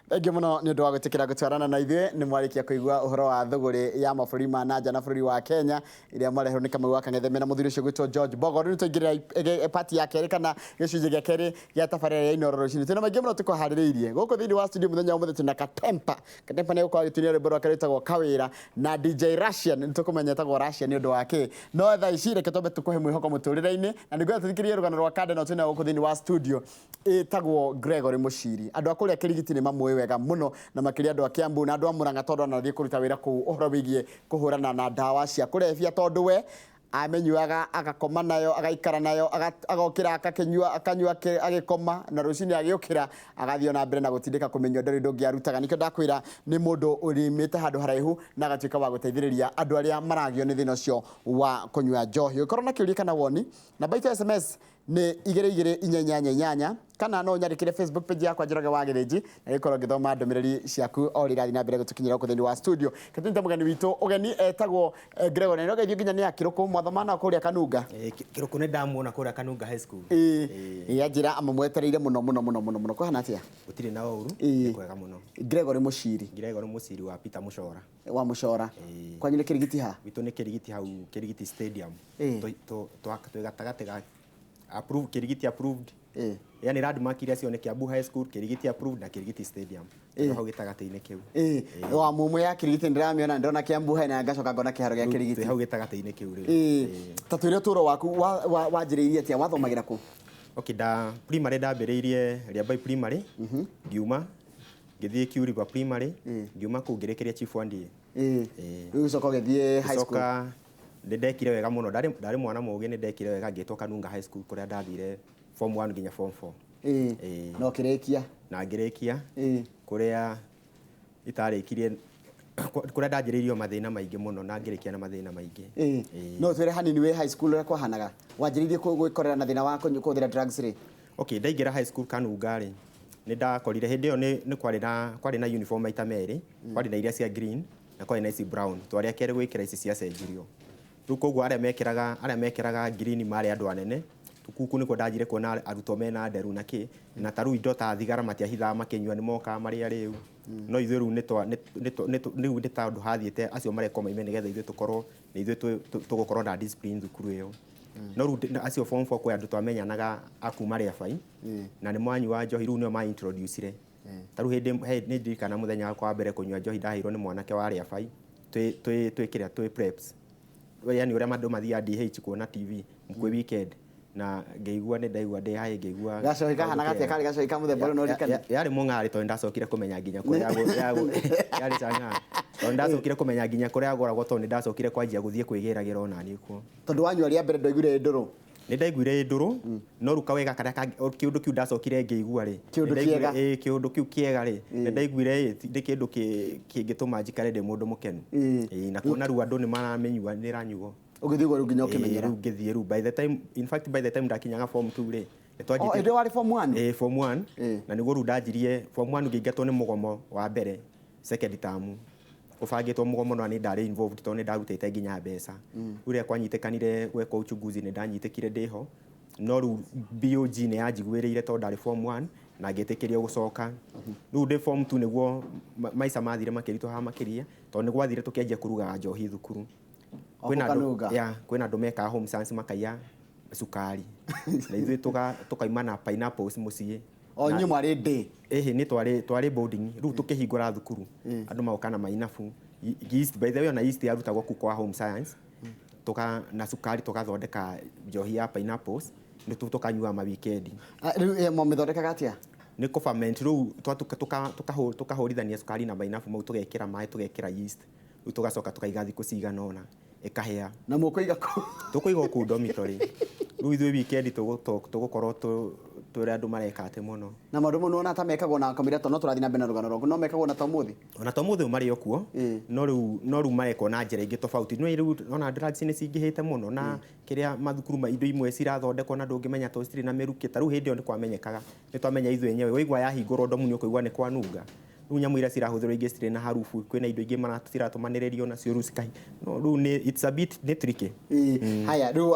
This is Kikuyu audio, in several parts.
Thengiũ mũno nĩ ũndũ wa gwĩtĩkĩra gũtwarana na ithuĩ. Nĩ mwarĩkia kũigua ũhoro wa thũgũrĩ ya mabũrũri ma nanja na bũrũri wa Kenya ĩrĩa mwareherwo nĩ Kamau wa Kang'ethe mena mũthuri ũcio gwĩtwo George Mbogo. Rĩu twaingĩrĩra part ya kerĩ kana gĩcunjĩ gĩa kerĩ gĩa tabarĩra ya Inooro rũcinĩ. Twĩna maingĩ mũno tũkũharĩrĩirie gũkũ thĩinĩ wa studio mũthenya wa ũmũthĩ. Twĩna Katempa. Katempa nĩ egũkorwo agĩtunia rwĩmbo rwake rwĩtagwo Kawĩra na DJ Russian. Nĩ tũkũmenya etagwo Russian nĩ ũndũ wa kĩ. No thaa ici reke twambe tũkũhe mwĩhoko mũtũrĩre-inĩ na nĩngwenda tũthikĩrĩrie rũgano rwa kanda ĩno twĩnayo gũkũ thĩinĩ wa studio ĩtagwo Gregory Mũciri. Andũ a kũrĩa Kĩrigiti nĩ mamũĩ wega mũno na makĩria andũ a Kiambu na andũ a Murang'a tondũ anathiĩ kũruta wĩra kũu ũhoro wĩgiĩ kũhũrana na ndawa cia kũrebia tondũ we amĩnyuaga agakoma nayo agaikara nayo agokĩra akakĩnyua akanyua agĩkoma na rũcinĩ agĩũkĩra agathiĩ ona mbere na gũtindĩka kũmĩnyua ndarĩ ũndũ ũngĩ arutaga. Nĩkĩo ndakwĩra nĩ mũndũ ũrĩmĩte handũ haraihu na agatuĩka wa gũteithĩrĩria andũ arĩa maragio nĩ thĩna ũcio wa kũnyua njohi. Ũngĩkorwo na kĩũria kana woni, namba itũ ya SMS nĩ igĩrĩ igĩrĩ inya inyanya inyanya kana no ũnyandĩkĩre Facebook page yakwa Njoroge wa Gĩthĩnji na gĩkorwo ngĩthoma ndũmĩrĩri ciaku o ũrĩa irathiĩ na mbere gũtũkinyĩra gũkũ thĩinĩ wa studio. Katũnyite mũgeni witũ ũgeni etagwo Gregory na nĩogeithio nginya nĩ akĩrũkũ mwathoma nao kũrĩa Kanunga. Kĩrũkũ nĩ ndamuona kũrĩa Kanunga High School. Ĩĩ anjĩra amũmwetereire mũno mũno mũno mũno mũno. Kũhana atĩa? Gũtirĩ na ũru, nĩ kwega mũno. Gregory Mũciri. Gregory Mũciri wa Peter Mũcora. Wa Mũcora. Kwanyu nĩ Kĩrigiti ha? Gwitũ nĩ Kĩrigiti hau Kĩrigiti Stadium. Twĩ gatagatĩ ga approved, Kĩrigiti approved. Yani landmark iria cio nĩ Kiambu High School, Kĩrigiti approved na Kĩrigiti Stadium. Twĩ hau gĩtagatĩ-inĩ kĩu. Wa mũmwe ya Kĩrigiti ndĩramĩona, ndĩrona Kiambu High na ngacoka ngona kĩharo gĩa Kĩrigiti. Twĩ hau gĩtagatĩ-inĩ kĩu rĩu. Ta twĩre ũtũũro waku wanjĩrĩirie atĩa, wathomagĩra kũ? Okay, nda primary ndambĩrĩirie Riabai Primary, ngiuma ngĩthiĩ Kiu River Primary, ngiuma kũu ngĩrĩkĩria Chief Wandie. Rĩu ũgĩcoka ũgĩthiĩ high school. Ngĩcoka nĩ ndekire wega mũno, ndarĩ mwana mũgĩ, nĩ ndekire wega ngĩtwo Kanunga High School kũrĩa ndathire form 1 nginya form 4. Na ũkĩrĩkia? Na ngĩrĩkia. Kũrĩa itarĩkirie, kũrĩa ndanjĩrĩirio mathĩna maingĩ mũno na ngĩrĩkia na mathĩna maingĩ. No twĩre hanini wĩ high school ũrĩa kwahanaga? Wanjĩrĩirie gwĩkorera na thĩna wa kũhũthĩra drugs rĩ? Okay, ndaingĩra high school Kanunga rĩ, nĩ ndakorire hĩndĩ ĩyo nĩ kwarĩ na uniform maita merĩ, kwarĩ na iria cia green na kwarĩ na ici brown. Twarĩ a kerĩ gwĩkĩra ici ciacenjirio. Rĩu koguo arĩa mekĩraga green marĩ andũ anene. Kuku nĩkuo ndanjire kuona arutwo mena nderu na kĩ, na ta rĩu indo ta thigara matiahithaga makĩnyua, nĩ mokaga marĩ arĩu. No ithuĩ rĩu rĩu nĩ ta ũndũ hathiĩte acio marekwo maime nĩgetha ithuĩ tũkorwo nĩ ithuĩ tũgũkorwo na discipline thukuru ĩyo. No rĩu acio form 4 kwĩ andũ twamenyanaga a kuma Rĩabai na nĩ manyuaga njohi, rĩu nĩo ma introduce-ire. Ta rĩu hĩndĩ nĩ ndirikana mũthenya wakwa wa mbere kũnyua njohi ndaheirwo nĩ mwanake wa Rĩabai twĩ kĩrĩa twĩ preps. Yani ũrĩa andũ mathiaga DH kuona TV kwĩ weekend na ngĩigua nĩ ndaigua ndĩ high ngĩigua Gacohi kahanaga atĩa? Karĩ gacohi ka mũthemba ũrĩa no ũririkane? Yarĩ mũng'arĩ tondũ ndacokire kũmenya nginya kũrĩa yarĩ chang'aa. Tondũ ndacokire kũmenya nginya kũrĩa yagũragwo tondũ nĩ ndacokire kwanjia gũthiĩ kwĩgĩragĩra ona niĩ kuo. Tondũ wanyua rĩa mbere ndwaiguire ĩ ndũrũ? Nĩ ndaiguire ĩ ndũrũ, no rĩu kawega karĩa kĩũndũ kĩu ndacokire ngĩigua rĩ, Kĩũndũ kĩega. Ĩ, kĩũndũ kĩu kĩega rĩ, nĩ ndaiguire ĩ, nĩ kĩndũ kĩngĩtũma njikare ndĩ mũndũ mũkenu. Ĩ, na kuona rĩu andũ nĩ maramĩnyua, nĩ ĩranyuo. Ũgĩthiĩ ũguo rĩu nginya ũkĩmenyera. Rĩu ngĩthiĩ rĩu by the time, in fact by the time ndakinyaga form 2 rĩ, nĩ twanjĩtie. Oh, ĩndĩ warĩ form 1? Ĩ, form 1. Na nĩguo rĩu ndanjirie form 1 ngĩingatwo nĩ mũgomo wa mbere second term. Gũbangĩtwo mũgomo no nĩ ndarĩ involved tondũ nĩ ndarutĩte nginya mbeca. Rĩu rĩrĩa kwanyitĩkanire gwekwo uchunguzi nĩ ndanyitĩkire ndĩho, no rĩu BOG nĩ yanjiguĩrĩire tondũ ndarĩ form 1 na ngĩtĩkĩrio gũcoka. Rĩu ndĩ form 2 nĩguo maica mathire makĩritũha makĩria tondũ nĩ gwathire tũkĩanjia kũrugaga njohi thukuru. Kwĩna andũ, yeah, kwĩna andũ mekaga home science makaiya cukari na ithuĩ tũkaima na pineapples mũciĩ. O inyuĩ mwarĩ ndĩ? Ĩhĩ, nĩ twarĩ boarding. Rĩu tũkĩhingũra thukuru andũ magoka na mainabu yeast, by the way ona yeast yarutagwo kũu kwa home science, tuka na cukari tũgathondeka njohi ya pineapples nĩ tũkanyua ma weekend. Rĩu mwamĩthondekaga atĩa? Nĩ kũ ferment rĩu tũkahũrithania cukari na mainabu mau, tũgekĩra maĩ, tũgekĩra yeast, rĩu tũgacoka tũkaiga thikũ cigana ũna ĩkahĩa. Na mũkũiga kũ? Tũkũiga o kũu dormitory. Rĩu ithuĩ weekend tũgũkorwo twĩre andũ mareka atĩ mũno. Na maũndũ mau nĩwona ta mekagwo na kamũira to no tũrathiĩ na mbere na rũgano rwaku, no mekagwo na ta ũmũthĩ? Ona ta ũmũthĩ ũyũ marĩ o kuo, no rĩu marekwo na njĩra ingĩ tofauti. Nĩ rĩu ona drugs nĩ cingĩhĩte mũno na kĩrĩa mathukuru ma indo imwe cirathondekwo na ndũngĩmenya tondũ citirĩ na mĩrukĩ. Ta rĩu hĩndĩ ĩyo nĩ kwamenyekaga, nĩ twamenya ithuĩ enyewe waigua yahingũrwo ndomu nĩ ũkũigua nĩ kwanunga. Rĩu nyamũ iria cirahũthĩrwo ingĩ citirĩ na harufu, kwĩna indo ingĩ ciratũmanĩrĩrio nacio rĩu cikahi no rĩu nĩ it's a bit nĩ tricky. Haya, rĩu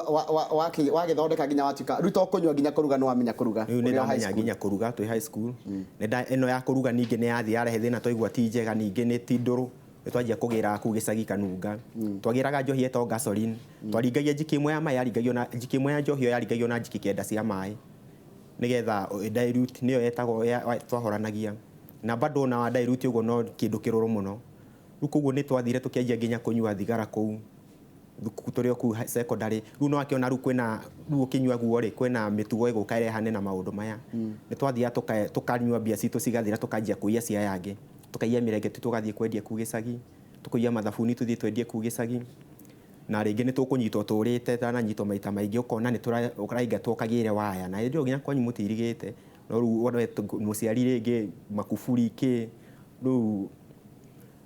wagĩthondeka nginya watuĩka rĩu to kũnyua nginya kũruga nĩ wamenya kũruga. Rĩu nĩ ũrĩ o high ndamenya school. Nginya kũruga twĩ high school. Ĩno ya kũruga ningĩ nĩ yathiĩ yarehe thĩna, twaigua ti njega, ningĩ nĩ ti ndũrũ, nĩ twanjia kũgĩra kũu gĩcagi Kanunga. Twagĩraga njohi ĩtagwo gasoline, twaringagia njiki ĩmwe ya maĩ yaringagio na njiki ĩmwe ya njohi ĩyo yaringagio na njiki 9 cia maĩ nĩgetha dilute, nĩyo yetagwo twahoranagia na bado ona wa dilute ũguo no kĩndũ kĩrũrũ mũno. Rĩu koguo nĩ twathire tũkĩanjia nginya kũnyua thigara kũu tũrĩ o kũu secondary. Rĩu no akĩona rĩu kwĩna rĩu ũkĩnyua guo rĩ, kwĩna mĩtugo ĩgũka ĩrehane na maũndũ maya. Nĩ twathiaga tũkanyua mbia citũ cigathira, tũkanjia kũiya cia aya angĩ, tũkaiya mĩrengeti tũgathiĩ kwendia kũu gĩcagi, tũkaiya mathabuni tũthiĩ twendie kũu gĩcagi, na rĩngĩ nĩ tũkũnyitwo tũrĩte, tananyitwo maita maingĩ, ũkona nĩ ũraingatwo ũkagĩre waya, na hĩndĩ ĩyo nginya kwanyu mũtirigĩte, no rĩu wone mũciari rĩngĩ makuburi kĩ, rĩu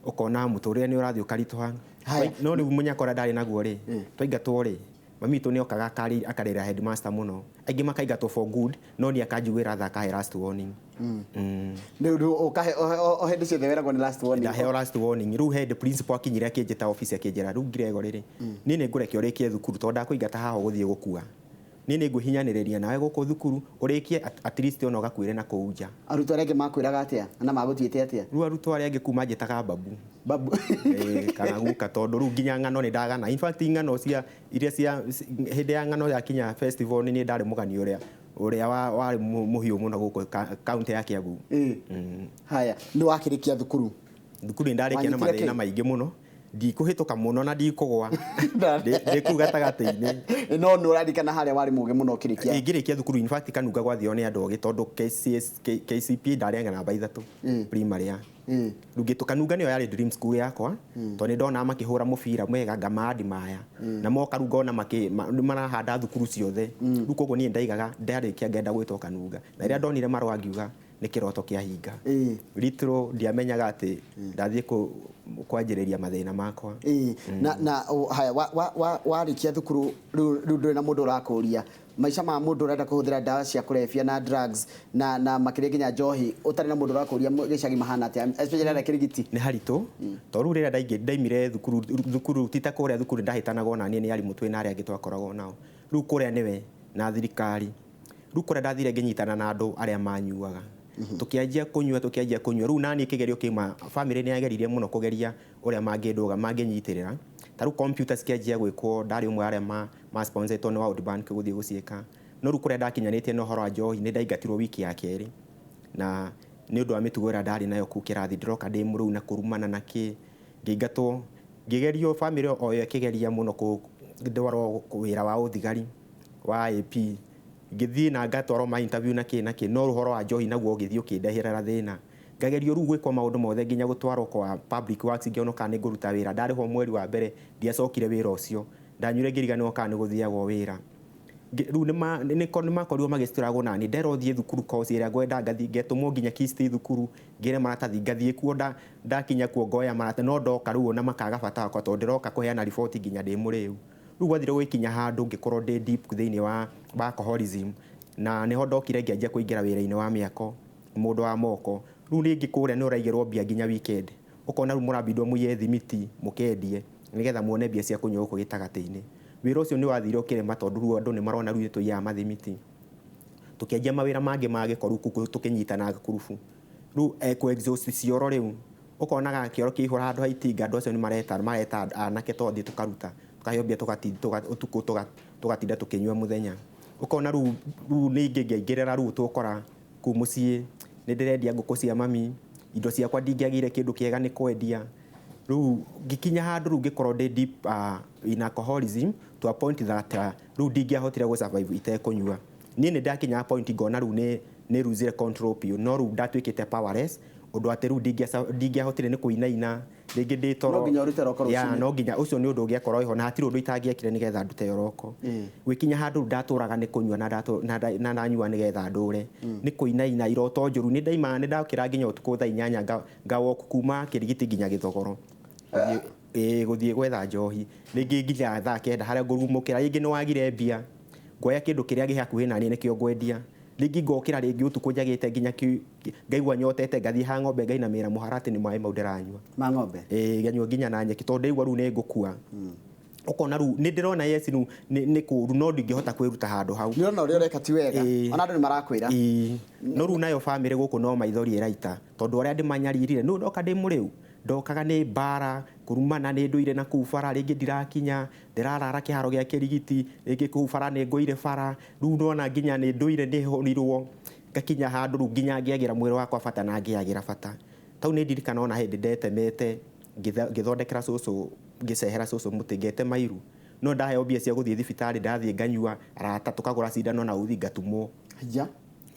ũkona mũtũrĩre nĩ ũrathiĩ ũkaritũha. Haya. No rĩu mũnyaka ũrĩa ndarĩ naguo rĩ, twaingatwo rĩ, mami witũ nĩ okaga akarĩra headmaster mũno, aingĩ makaingatwo for good, no niĩ akanjiguĩra tha akahe last warning. Rĩu ũkahe o hĩndĩ ciothe weragwo nĩ last warning. Ndaheo last warning. Rĩu head principal akinyire akĩnjĩta office akĩnjĩra, rĩu Gregory rĩ, niĩ nĩ ngũreke ũrĩkie thukuru tondũ ndakũingata haha ũgũthiĩ gũkua, niĩ nĩ ngwĩhinyanĩrĩria nawe gũkũ thukuru ũrĩkie at least ona ũgakuĩre na kũu nja. Arutwo arĩa angĩ makwĩraga atĩa na magũtuĩte atĩa? Rĩu arutwo arĩa angĩ kuma njĩtaga babu. Babu. Kana guka, tondũ rĩu nginya ng'ano nĩ ndagana. In fact ng'ano cia iria cia hĩndĩ ya ng'ano yakinya festival nĩ niĩ ndarĩ mũgani ũrĩa warĩ mũhiũ mũno gũkũ county ya Kiambu. Haya, nĩ wakĩrĩkia thukuru? Thukuru nĩ ndarĩkia na Wanyitire mathĩna kĩ? maingĩ mũno, ndikũhĩtũka mũno na ndikũgwa. Ndĩ kũu gatagatĩ-inĩ. No nĩ ũraririkana harĩa warĩ mũgĩ mũno ũkĩrĩkia? Ngĩrĩkia thukuru, in fact Kanunga gwathio nĩ andũ ogĩ tondũ KCPE ndarĩ namba 3 primary ya. Rĩu ngĩtũ Kanunga nĩyo yarĩ dream school yakwa, tondũ nĩ ndonaga makĩhũra mũbira mwega ngamandi maya, na moka rĩu ngona nĩ marahanda thukuru ciothe. Rĩu koguo niĩ ndaigaga ndarĩkia ngenda gwĩtwo Kanunga, na rĩrĩa ndonire marũa ngiuga nĩ kĩroto kĩahinga. Little ndiamenyaga atĩ ndathiĩ kwanjĩrĩria mathĩna makwa. Na, haya, warĩkia thukuru rĩu ndũrĩ na mũndũ ũrakũria maica ma mũndũ ũrenda kũhũthĩra ndawa cia kũrebia na drugs na makĩria nginya njohi, ũtarĩ na mũndũ ũrakũria gĩcagi mahana atĩa, especially arĩa kĩrigiti? Nĩ haritũ, tondũ rĩu rĩrĩa ndaimire thukuru ti ta kũrĩa thukuru ndahĩtanagwo na niĩ nĩ arimũ twĩ na arĩa angĩ twakoragwo nao. Rĩu kũrĩa nĩwe na thirikari. Rĩu kũrĩa ndathire ngĩnyitana na andũ arĩa manyuaga. Tũkĩanjia kũnyua, tũkĩanjia kũnyua. Rĩu naniĩ kĩgerio kĩma, family nĩ yageririe mũno kũgeria ũrĩa mangĩndũga, mangĩnyitĩrĩra. Ta rĩu computer cikĩanjia gwĩkwo, ndarĩ ũmwe arĩa ma sponsoretwo nĩ World Bank gũthiĩ gũciĩka. No rĩu kũrĩa ndakinyanĩtie na ũhoro wa njohi, nĩ ndaingatirwo wiki ya kerĩ. Na nĩ ũndũ wa mĩtugo ĩrĩa ndarĩ nayo kũu kĩrathi, ndĩroka ndĩ mũrũu na kũrumana na kĩ, ngĩingatwo. Ngĩgerio family o ĩyo ĩkĩgeria mũno ndwarwo wĩra wa ũthigari wa AP. Ngĩthiĩ na ngatwarwo ma interview na kĩ na kĩ, no ũhoro wa njohi naguo ũgĩthiĩ ũkĩndehera thĩna. Ngagerio rĩu gwĩkwo maũndũ mothe nginya gũtwarwo kwa public works ngĩonwo kana nĩ ngũruta wĩra. Ndarĩhwo mweri wa mbere ndiacokire wĩra ũcio, ndanyuire ngĩriganĩrwo kana nĩ gũthiagwo wĩra. Rĩu nĩ makorirwo magĩstruggle nani, nderwo thiĩ thukuru course ĩrĩa ngwenda, ngathiĩ ngetũmwo nginya Kisii thukuru ngĩre maratathi, ngathiĩ kuo ndakinya kuo ngoya maratathi, no ndoka rĩu ona makaga bata wakwa tondũ ndĩroka kũheana riboti nginya ndĩ mũrĩu. Rĩu gwathire gũgĩkinya handũ ngĩkorwo ndĩ deep thĩinĩ wa alcoholism, na nĩho ndokire ngĩanjia kũingĩra wĩra-inĩ wa mĩako, mũndũ wa moko. Rĩu rĩngĩ kũrĩa nĩ ũraigĩrwo mbia nginya weekend, ũkona rĩu mũrambindwo mũiye thimiti mũkendie nĩgetha muone mbia cia kũnyua gũkũ gĩtagatĩ-inĩ. Wĩra ũcio nĩ wathire ũkĩrema tondũ rĩu andũ nĩ marona rĩu nĩtũiyaga mathimiti. Tũkĩanjia mawĩra mangĩ ma gĩko rĩu tũkĩnyitana ngurubu. Rĩu kũ exhaust cioro rĩu, ũkonaga kĩoro kĩihũra handũ ha itinga, andũ acio nĩ mareta anake tondũ tũkaruta, tũkaheo mbia ũtukũ tũgatinda tũkĩnyua mũthenya. Ũkona rĩu ningĩ ngĩingĩrĩra rĩu tũkora kũu mũciĩ, nĩ ndĩrendia ngũkũ cia mami, indo ciakwa ndingĩagire kĩndũ kĩega nĩ kwendia. Rĩu ngĩkinya handũ rĩu ngĩkorwo ndĩ deep in alcoholism to a point that rĩu ndingĩahotire gũ survive itekũnyua. Niĩ nĩ ndakinya point ngona rĩu nĩ lose control biũ, no rĩu ndatuĩkĩte powerless ũndũ atĩ rĩu ndingĩahotire nĩ kũinaina, rĩngĩ ndĩ toro. No nginya ũrute roko Ya, rũcinĩ. no nginya ũcio nĩ ũndũ ũngĩakorwo ho na hatirĩ ũndũ itangĩekire nĩgetha ndute roko. Gwĩkinya handũ rĩu ndatũraga nĩ kũnyua na ndanyua nĩgetha ndũre. Nĩ kũinaina iroto njũru, nĩ ndaima, nĩ ndokĩra nginya ũtukũ thaa inyanya nga walk kuma Kĩrigiti nginya Gĩthogoro. Gũthiĩ gwetha njohi. Rĩngĩ nginya thaa 9 harĩa ngũrumũkĩra, rĩngĩ nĩ wagire mbia. Nguoya kĩndũ kĩrĩa gĩ hakuhĩ naniĩ nĩkĩo ngwendia. Rĩngĩ ngokĩra rĩngĩ ũtukũ njagĩte nginya ngaigua nyotete, ngathiĩ ha ng'ombe ngainamĩra mũharatĩ nĩ maĩ mau ndĩranyua. Ma ng'ombe? Ĩĩ, nganyua nginya na nyeki tondũ ndaigua rĩu nĩ ngũkua. Ũkona rĩu nĩ ndĩrona yes rĩu nĩ kũũru no ndingĩhota kwĩruta handũ hau. Nĩ ũrona ũrĩa ũreka ti wega. Ona andũ nĩ marakwĩra. Ĩĩ. No rĩu nayo bamĩrĩ gũkũ no maithori ĩraita tondũ arĩa ndĩmanyaririre nũ ndoka ndĩ mũrĩu, ndokaga nĩ mbara, kũrumana nĩ ndũire na kũu bara, rĩngĩ ndirakinya, ndĩrarara kĩharo gĩa kĩrigiti, rĩngĩ kũu bara nĩ ngũire bara, rĩu nona nginya nĩ ndũire nĩ hũrirwo, ngakinya handũ rĩu nginya ngĩagĩra mwĩrĩ wakwa bata na ngĩagĩra bata. Tau nĩ ndirikana ona hĩndĩ ndetemete, ngĩthondekera cũcũ, ngĩcehera cũcũ mũtĩ, ngetema iru. No ndaheo mbia cia gũthiĩ thibitarĩ, ndathiĩ nganyua, arata tũkagũra cindano na uthi ngatumwo. Haiya.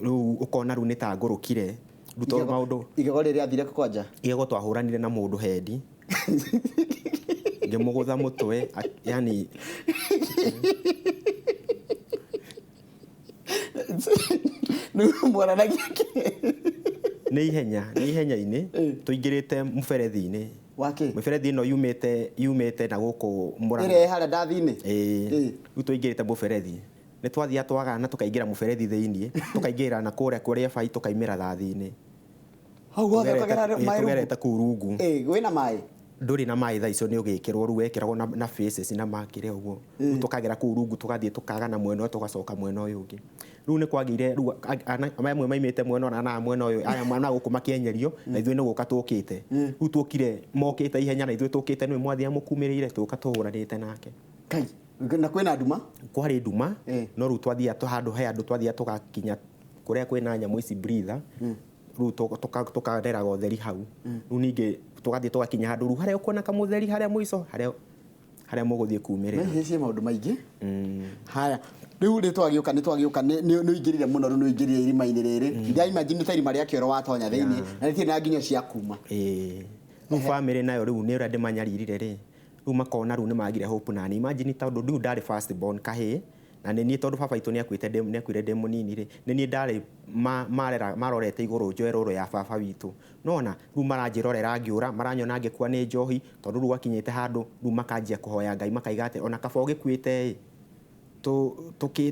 Rĩu ũkona rĩu nĩ ta ngũrũkire. Rĩu tondũ maũndũ Igego rĩrĩa athire kwanja? Igego twahũranire na mũndũ hendi. Ngĩmũgũtha mũtwe, yani Nĩ mwaranagia kĩ? Nĩ ihenya, nĩ ihenya-inĩ, tũingĩrĩte mũberethi-inĩ. Wa kĩ? Mũberethi ĩno yumĩte na gũkũ Murang'a. Ĩrĩa ĩ harĩa ndathi-inĩ? Ĩĩ. Rĩu tũingĩrĩte mũberethi. Nĩ twathiaga twagana tũkaingĩra mũberethi thĩiniĩ, tũkaingĩra na kũrĩa kũrĩa bai tũkaimĩra thathi-inĩ. Hau hothe ũkagera maĩ rungu? Tũgerete kũu rungu. Ĩĩ, wĩna maĩ? Ndũrĩ na maĩ thaa icio nĩ ũgĩkĩrwo rĩu wekĩragwo na faces na makĩrĩa ũguo. Rĩu tũkagera kũu rungu tũgathiĩ tũkagana mwena ũyũ tũgacoka mwena ũyũ ũngĩ. Rĩu nĩ kwagĩire rĩu amwe maimĩte mwena ũyũ na mwena ũyũ, aya na gũkũ makĩenyerio na ithuĩ nĩ gũka tũkĩte. Rĩu tũkire mokĩte ihenya na ithuĩ tũkĩte nĩ mwathiĩ mũkumĩrĩire tũka tũhũranĩte nake. Kai, na kwĩna nduma? Kwarĩ nduma, no rĩu twathiaga handũ he andũ twathiaga tũgakinya kũrĩa kwĩna nyamũ ici breather. Rĩu tũkareraga ũtheri hau. Rĩu ningĩ tũgathiĩ tũgakinya handũ rĩu harĩa ũkuona kamũtheri harĩa mũico, harĩa mũgũthiĩ kumĩrĩra. Nĩ hihi maũndũ maingĩ. Haya, rĩu rĩ twagĩũka, nĩ twagĩũka, nĩ ũingĩrire mũno, rĩu nĩ ũingĩrire irima-inĩ rĩrĩ. Ndira imagine ta irima rĩa kĩoro watonya thĩinĩ, na rĩtirĩ na nginyo cia kuma. Ĩĩ. Rĩu bamĩrĩ nayo rĩu nĩ ũrĩa ndĩmanyaririre rĩ, rĩu makona rĩu nĩ magire hope na niĩ. Imagine tondũ rĩu ndarĩ first born kahĩĩ, na nĩ niĩ tondũ baba witũ nĩakuire ndĩ mũnini rĩ, nĩ niĩ ndarĩ marorete igũrũ njoe rũrũ ya baba witũ. Nona rĩu maranjĩrorera ngĩũra, maranyona ngĩkua nĩ njohi, tondũ rĩu gwakinyĩte handũ rĩu makanjia kũhoya Ngai makaiga atĩ ona kaba ũgĩkuĩte ĩ,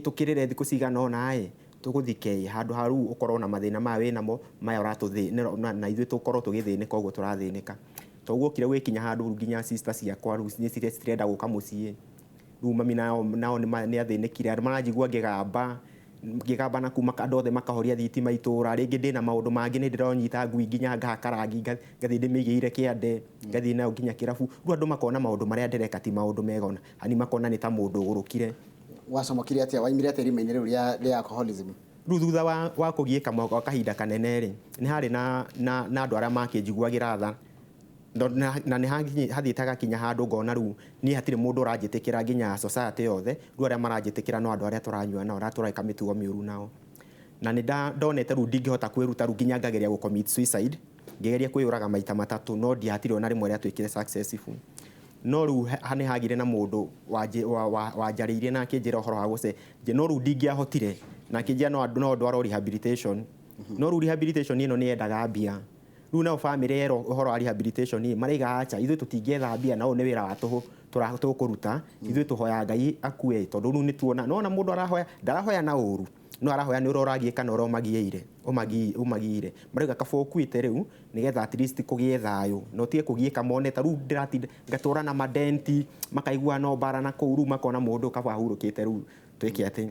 tũkĩrĩre thikũ cigana ũna ĩ, tũgũthike ĩ, handũ ha rĩu ũkorwo na mathĩna maya wĩnamo, maya na ithuĩ tũkorwo tũgĩthĩnĩka ũguo tũrathĩnĩka. Tondũ guokire gwĩkinya handũ rĩu nginya sister ciakwa rĩu nĩ cirenda gũka mũciĩ. Rĩu mami nao nĩ athĩnĩkire, andũ maranjigua ngĩgamba, ngĩgamba na kuma andũ othe makahoria thitima itũra, rĩngĩ ndĩna maũndũ mangĩ nĩ ndĩronyita ngui nginya ngahaka rangi, ngathiĩ ndĩmĩigĩire kĩande, ngathiĩ nayo nginya kĩrabu. Rĩu andũ makona maũndũ marĩa ndĩreka ti maũndũ mega ona, ani makona nĩ ta mũndũ ũgũrũkire. Wacomokire atĩa? Waimire atĩa irima-inĩ rĩu rĩa alcoholism? Rĩu thutha wa kũgiĩka gwa kahinda kanene rĩ, nĩ harĩ na andũ arĩa makĩnjiguagĩra tha. Na nĩ hathiĩte hagakinya handũ ngona rĩu niĩ hatirĩ mũndũ ũranjĩtĩkĩra nginya society yothe, rĩu arĩa maranjĩtĩkĩra no andũ arĩa tũranyua nao, arĩa tũreka mĩtugo mĩũru nao. Na nĩ ndonete rĩu ndingĩhota kwĩruta rĩu nginya ngageria gũ commit suicide, ngĩgeria kwĩyũraga maita matatũ, no ndiahatirĩ ona rĩmwe rĩatuĩkire successful. No rĩu nĩ hagire na mũndũ wanjarĩirie na akĩnjĩra ũhoro wa gũce, no rĩu ndingĩahotire, na akĩnjĩra no ndwarwo rehabilitation. No rĩu rehabilitation ĩno nĩ yendaga mbia. Rĩu nao bamĩrĩ yerwo ũhoro wa rehabilitation ĩ, maraiga acha, ithuĩ tũtingĩetha mbia na ũyũ nĩ wĩra wa tũhũ tũkũruta, ithuĩ tũhoya Ngai akue, tondũ rĩu nĩ tuona, nona mũndũ arahoya, ndarahoya na ũru, no arahoya nĩ ũrĩa ũragiĩka na ũrĩa ũmagiĩire. Marauga kaba ũkuĩte rĩu, nĩgetha at least kũgĩe thayũ, na ũtige kũgiĩka mone ta rĩu ndĩratinda ngatũra na madenti, makaigua no mbara na kũu, rĩu makona mũndũ kaba ahurũkĩte rĩu twĩke atĩ.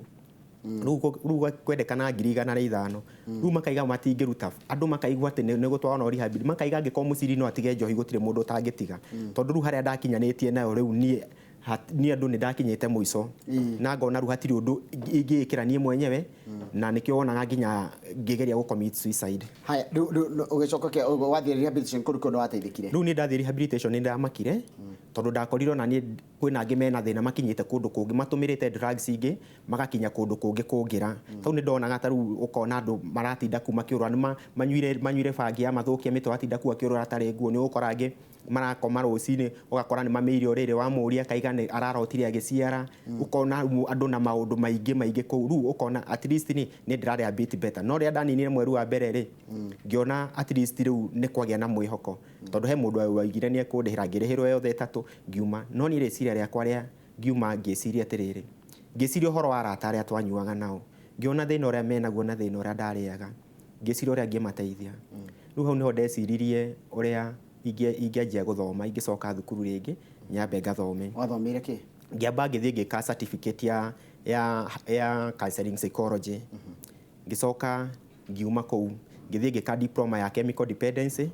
Rĩu kwendekana ngiri igana rĩa ithano. Rĩu makaiga matingĩruta. Andũ makaigua atĩ nĩ gũtwarwo na rehab. Makaiga angĩkorwo mũciri no atige njohi gũtirĩ mũndũ ũtangĩtiga. Tondũ rĩu harĩa ndakinyanĩtie nayo rĩu niĩ andũ nĩ ndakinyĩte mũico. Na ngona rĩu hatirĩ ũndũ ingĩĩkĩra niĩ mwenyewe, na nĩkĩo wonaga nginya ngĩgeria gũ commit suicide. Haya, rĩu ũgĩcoka wathiĩ rehabilitation kũndũ kũu nĩ wateithĩkire? Rĩu niĩ ndathiĩ rehabilitation nĩ ndamakire, tondũ ndakorirwo na niĩ kwĩna angĩ mena thĩna makinyĩte kũndũ kũngĩ, matũmĩrĩte drugs ingĩ, magakinya kũndũ kũngĩ kũngĩra. Tau nĩ ndonaga ta rĩu ũkona andũ maratinda kuma kĩũrũra, nĩ manyuire bangi ya mathũkia mĩtwe, atinda kuo akĩũrũra atarĩ nguo, nĩ ũgũkora angĩ marakoma rũcinĩ, ũgakora nĩ mamĩire ũrĩrĩ wa mũria, akaiga nĩ ararotire agĩciara. Ũkona rĩu andũ na maũndũ maingĩ maingĩ kũu. Rĩu ũkona at least nĩ ndĩrarĩa a bit better. No rĩrĩa ndaninire mweri wa mbere rĩ, ngĩona at least rĩu nĩ kwagĩa na mwĩhoko. Tondũ he mũndũ waigire nĩ ekũndĩhĩra, ngĩrĩhĩrwo yothe ĩtatũ, ngiuma. No niĩ rĩciria rĩakwa rĩa ngiuma ngĩciria atĩrĩrĩ, ngĩciria ũhoro wa arata arĩa twanyuaga nao. Ngĩona thĩna ũrĩa menaguo na thĩna ũrĩa ndarĩaga, ngĩciria ũrĩa ngĩmateithia. Rĩu hau nĩho ndeciririe ũrĩa ingĩanjia gũthoma, ingĩcoka thukuru rĩngĩ nyambe ngathome. Wathomeire kĩ? Ngĩamba ngĩthiĩ ngĩka certificate ya counseling psychology. Ngĩcoka ngiuma kũu ngĩthiĩ ngĩka diploma ya chemical dependency,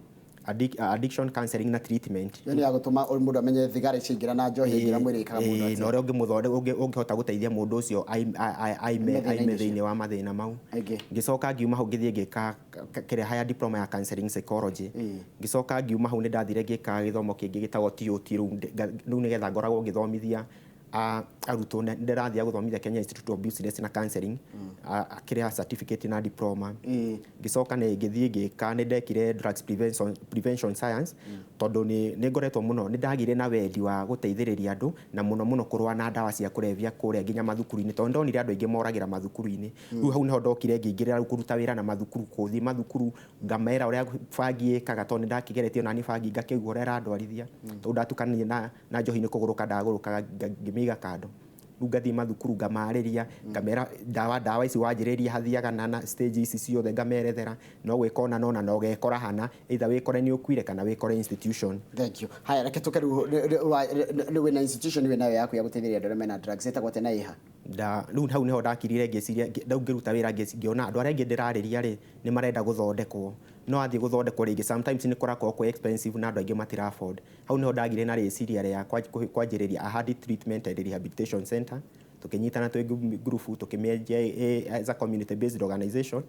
addiction counseling na treatment. Ĩyo nĩ ya gũtũma mũndũ amenye thigara ciaingĩra na njohi yaingĩra mwĩrĩ ĩkaga mũndũ atĩa. Na ũrĩa ũngĩhota gũteithia mũndũ ũcio aime thĩinĩ wa mathĩna mau. Ngĩcoka ngiuma hau ngĩthiĩ ngĩka kĩrĩa higher diploma ya counseling psychology. Ngĩcoka ngiuma hau nĩ ndathire ngĩka gĩthomo kĩngĩ gĩtagwo TOT rĩu nĩgetha ngoragwo ngĩthomithia arutwo. Ndĩrathiĩ gũthomithia Kenya Institute of Business na Counseling, kĩrĩa certificate na diploma. Ngĩcoka nĩ ngĩthiĩ ngĩka, nĩ ndekire drugs prevention science, tondũ nĩ ngoretwo mũno, nĩ ndagĩire na wendi wa gũteithĩrĩria andũ na mũno mũno kũrũa na ndawa cia kũrebia kũrĩa nginya mathukuru-inĩ, tondũ ndonire andũ aingĩ moragĩra mathukuru-inĩ. Rĩu hau nĩho ndokire ngĩingĩrĩra rĩu kũruta wĩra na mathukuru, kũthiĩ mathukuru ngamera ũrĩa bangi ĩkaga, tondũ nĩ ndakĩgeretie ona niĩ bangi ngakĩigua ũrĩa ĩrandwarithia, tondũ ndatukania na njohi nĩ kũgũrũka ndagũrũkaga ngĩmĩiga kando. Rĩu ngathiĩ mathukuru ngamarĩria, ngamera ndawa ici wanjĩrĩria hathiaga na stage ici ciothe, ngamerethera no gwĩka ona nona na ũgekora hana, either wĩkore nĩ ũkuire kana wĩkore institution. Thank you. Haya, reke tũke rĩu nĩ wĩna institution wĩ nayo yaku ya gũteithĩrĩria andũ arĩa mena drugs, ĩtagwo atĩa na ĩha? Rĩu hau nĩho ndakirire ngĩciria, rĩu ngĩruta wĩra ngĩona andũ arĩa angĩ ndĩrarĩria rĩ nĩ marenda gũthondekwo, no athiĩ gũthondekwo rĩngĩ sometimes nĩ kũrakorwo kwĩ expensive na andũ aingĩ matira afford. Hau nĩho ndagire na rĩciria rĩa kwanjĩrĩria Ahadi Treatment and Rehabilitation Center. Tũkĩnyitana twĩ group tũkĩmĩanjia as a community based organization,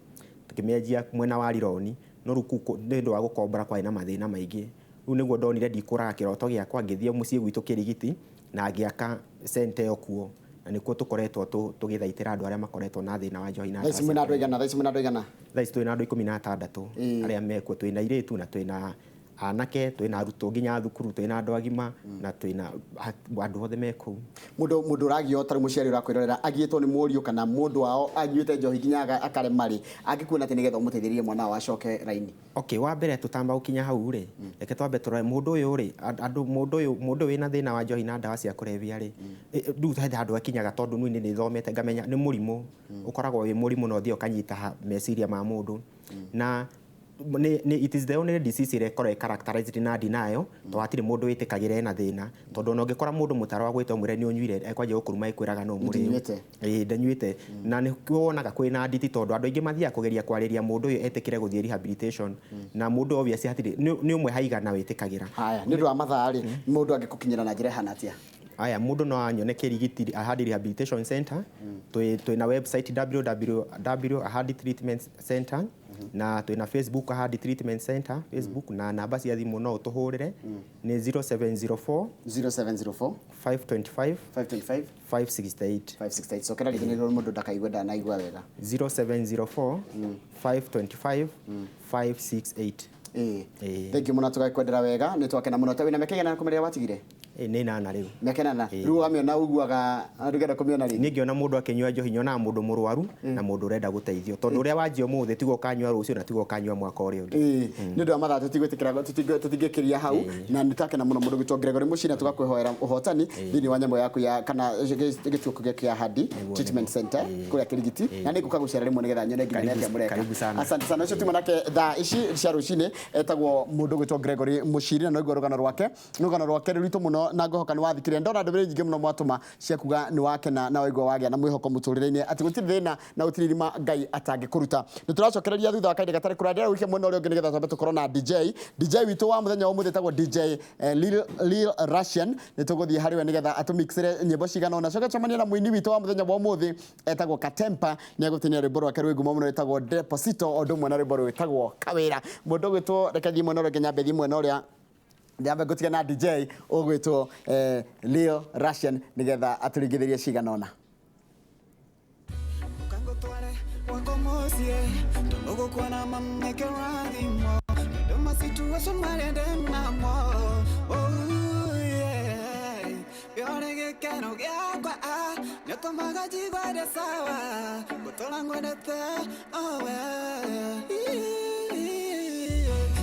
tũkĩmĩanjia mwena wa Rironi, no rĩu kũu nĩ ũndũ wa gũkombora kwarĩ na mathĩna maingĩ. Rĩu nĩguo ndonire ndikũraga kĩroto gĩakwa, ngĩthiĩ mũciĩ gwitũ Kĩrigiti na ngĩaka center ĩyo kuo, na nĩkuo tũkoretwo tũgĩthaitĩra andũ arĩa makoretwo na thĩna wa njohi na Thaa ici mwĩna andũ aigana? Thaa ici mwĩna andũ aigana? Thaa ici twĩna andũ 16 arĩa mekuo, twĩna airĩtu na twĩna anake, twĩna arutwo nginya thukuru, twĩna andũ agima na twĩna andũ othe me kũu. Mũndũ ũragio tarĩ mũciari ũrakwĩrorera agiĩtwo nĩ mũriũ kana mũndũ wao anyuĩte njohi nginya akarema rĩ, angĩkuona atĩ nĩgetha ũmũteithĩrĩrie mwana wao acoke raini? Okay, wa mbere tũtamba gũkinya hau rĩ, reke twambe tũrore mũndũ ũyũ rĩ, andũ mũndũ ũyũ wĩna thĩna wa njohi na ndawa cia kũrebia rĩ, rĩu he handũ akinyaga, tondũ niĩ nĩ thomete ngamenya nĩ mũrimũ ũkoragwo wĩ mũrimũ na ũthiĩ ũkanyita meciria ma mũndũ, na it is the only disease ĩrĩa ĩkoragwo characterized na denial, tondũ hatirĩ mũndũ wĩtĩkagĩra ena thĩna, tondũ ona ũngĩkora mũndũ mũtaro wa gwĩta ũmwĩre nĩ ũnyuire, ekwanjia gũkũruma ĩkwĩraga no mũrĩu. Ĩĩ ndanyuĩte. Na nĩkĩo wonaga kwĩna nditi, tondũ andũ aingĩ mathiaga kũgeria kwarĩria mũndũ ũyũ etĩkĩre gũthiĩ rehabilitation, na mũndũ obviously hatirĩ nĩ ũmwe haigana wĩtĩkagĩra. Haya, nĩ ũndũ wa mathaa rĩ, mũndũ angĩgũkinyĩra na njĩra ĩhana atĩa? Aya, mũndũ no anyone Kĩrigiti Ahadi Rehabilitation Center. Twĩna website www Ahadi Treatment Center, na twĩna Facebook Ahadi Treatment Center Facebook, na namba cia thimũ no ũtũhũrĩre nĩ 0704 0704 525 525 568 568. Cokera rĩngĩ nĩguo mũndũ ndakaigue ndanaigua wega. 0704 525 568. Ĩĩ, thank you mũno, tũgakwendera wega, nĩ twakena mũno. Ta wĩna mĩaka ĩigana kũmĩrĩa watigire? Nĩ 8 rĩu. Mĩaka 8. Rĩu wamĩona ũiguaga ndũngĩenda kũmĩona rĩngĩ? Niĩ ngĩona mũndũ akĩnyua njohi nyonaga mũndũ mũrwaru na mũndũ ũrenda gũteithio, tondũ ũrĩa wanjia ũmũthĩ tiguo ũkanyua rũciũ na tiguo ũkanyua mwaka ũrĩa ũngĩ. Nĩ ũndũ wa mathaa tũtigwĩtĩkĩra, tũtingĩkĩria hau, na nĩ twakena mũno mũndũ gwĩtwo Gregory Mũcina, tũgakwĩhoera ũhotani thĩinĩ wa nyamũ yaku ya kana gĩtuo kĩu kĩa Ahadi Treatment Center kũrĩa Kĩrigiti, na nĩ ngũka gũcera rĩmwe nĩgetha nyone nginya nĩ atĩa mũreka. Asante sana. Ũcio tuma nake thaa ici cia rũcinĩ etagwo mũndũ gwĩtwo Gregory Mũciri, na no rũgano rwake, rũgano rwake rũritũ mũno, na ngũhoka nĩ wathikĩrĩria. Ndona ndũmĩrĩri nyingĩ mũno mwatũma cia kuga nĩ wakena na waigua wagĩa na mwĩhoko mũtũrĩre-inĩ atĩ gũtirĩ thĩna na gũtirĩ irima Ngai atangĩkũruta. Nĩ tũracokereria thutha wa kahinda gatarĩ kũraya. Ndĩrenda gũikia mwena ũrĩa ũngĩ nĩgetha twambe tũkorwo na DJ. DJ witũ wa mũthenya wa ũmũthĩ etagwo DJ Lil Russian. Nĩ tũgũthiĩ harĩ we nĩgetha atũmixĩre nyĩmbo cigana ũna. Coke tũcemanie na mũini witũ wa mũthenya wa ũmũthĩ etagwo Katempa, nĩ egũtinia rwĩmbo rwake rwĩ ngumo mũno rwĩtagwo Deposito, o ũndũ ũmwe na rwĩmbo rwĩtagwo Kawĩra. Mũndũ ũgwĩtwo, reke thiĩ mwena ũrĩa ũngĩ, nyambe thiĩ mwena ũrĩa ndambe ngũtiga na DJ ũgwĩtwo Lil Russian nĩgetha atũringithĩrie cigana ũna.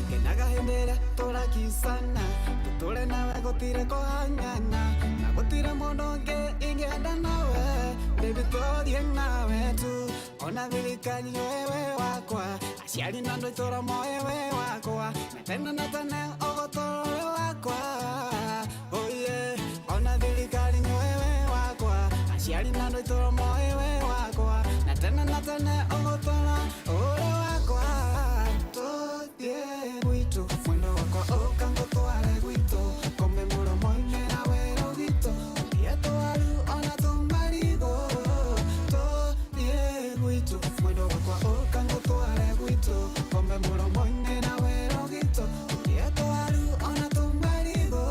Kenaga hĩndĩ ĩrĩa tũrakicana, tũtũre nawe gũtirĩ kũhanyana, na gũtirĩ Gũtirĩ mũndũ ũngĩ ingĩenda nawe, baby tũthiĩ nawe tu. Ona thirikari wewe wakwa, aciari na andũ itũra moĩ we wakwa, na tene na tene ũgũtũũra ũrĩ wakwa. Oh yeah, ona thirikari wewe wakwa, aciari na andũ itũra moĩ we wakwa, na tene na tene ũgũtũũra ũrĩ wakwa. Tũthiĩ gwitũ, mwendo wakwa ũkangũtware gwitũ, kome mũromo-inĩ na werũ gwitũ, ũthiĩ twaru ona tũmarigũ. Tũthiĩ gwitũ, mwendo wakwa ũkangũtware gwitũ, kome mũromo-inĩ na werũ gwitũ, ũthiĩ twaru ona tũmarigũ.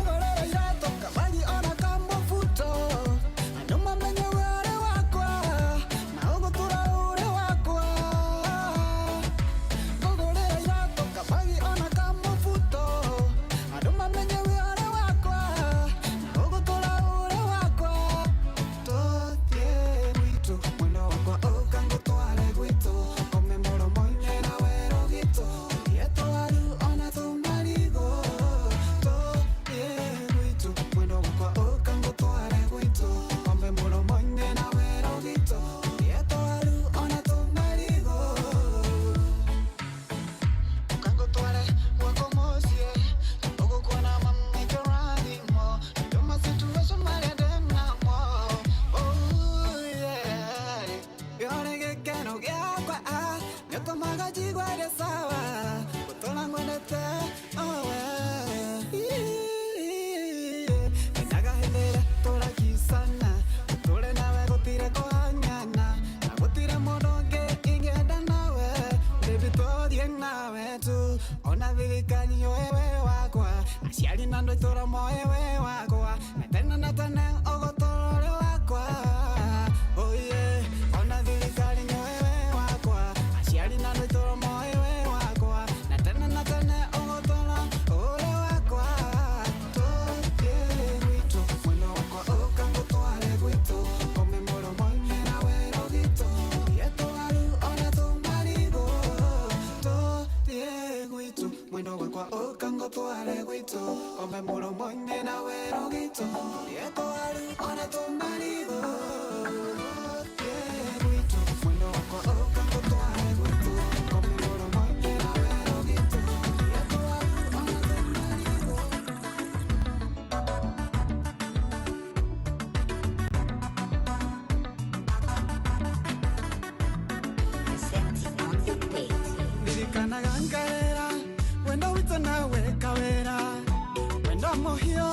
Ngorera iratũ kabagi ona kamũbuto, andũ mamenye we ũrĩ wakwa, na ũgũtũra ũrĩ wakwa. Ngũgũrĩra iratũ kabagi ona kamũbuto, andũ mamenye we ũrĩ wakwa, na ũgũtũra ũrĩ wakwa. Tũthiĩ gwitũ, mwendo wakwa ũkangũtware gwitũ, kome mũromo-inĩ na werũ gwitũ, ũthiĩ twaru ona tũmarigũ. Tũthiĩ gwitũ, mwendo wakwa ũkangũtware gwitũ, kome mũromo-inĩ na werũ gwitũ, ũthiĩ twaru ona tũmarigũ. Ukangotware gwakwa mũciĩ, ũgũkuona mami kĩrathimo, ndũma situation marĩa ndĩnamo. Oh yeah, yore gĩkeno gĩakwa, ah, nĩũtũmaga njigue ndĩ sawa, gũtũra ngwendete, oh yeah. Ngenyaga hĩndĩ ĩrĩa tũrakicana, tũtũre nawe gũtirĩ kũhanyana, na gũtirĩ mũndũ ũngĩ ingĩenda nawe, baby tũthiĩ nawe tu. Ona thirikari yũĩ we wakwa, aciari na andũ itũra moĩ we wakwa, na tene na tene ũgũtũra ũrĩ wakwa. Oh yeah, ona thirikari yũĩ we wakwa, aciari na andũ itũra moĩ we wakwa, na tene na tene ũgũtũra ũrĩ wakwa. Tũthiĩ gwitũ, mwendo wakwa ũkangũtware gwitũ, kome mũromo-inĩ na werũ gwitũ, ũthiĩ twaru ona tũmarigũ. Tũthiĩ gwitũ, mwendo wakwa ũkangũtware gwitũ, kome mũromo-inĩ na werũ gwitũ, ũthiĩ twaru ona tũmarigũ. Tũthiĩ gwitũ, mwendo wakwa ũkangũtware gwitũ, kome mũromo-inĩ na werũ gwitũ, ũthiĩ twaru ona tũmarigũ. Ndirikanaga ngarera wendo witũ nawe kawĩra, wendo mũhiũ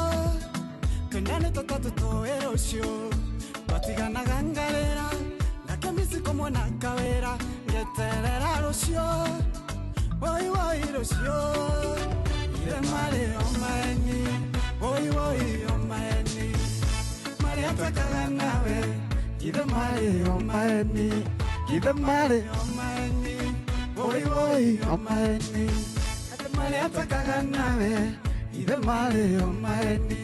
twendane tũtatũ tũĩ rũciũ, twatiganaga ngarĩra ngakĩmisi kũmwona kawĩra, ngeterera rũciũ, woi woi rũciũ, ithe marĩ o maeni, woi woi o maeni, marĩa twekaga nawe, ithe marĩ o maeni, ithe marĩ o maeni, woi woi o maeni, marĩa twekaga nawe, ithe marĩ o maeni.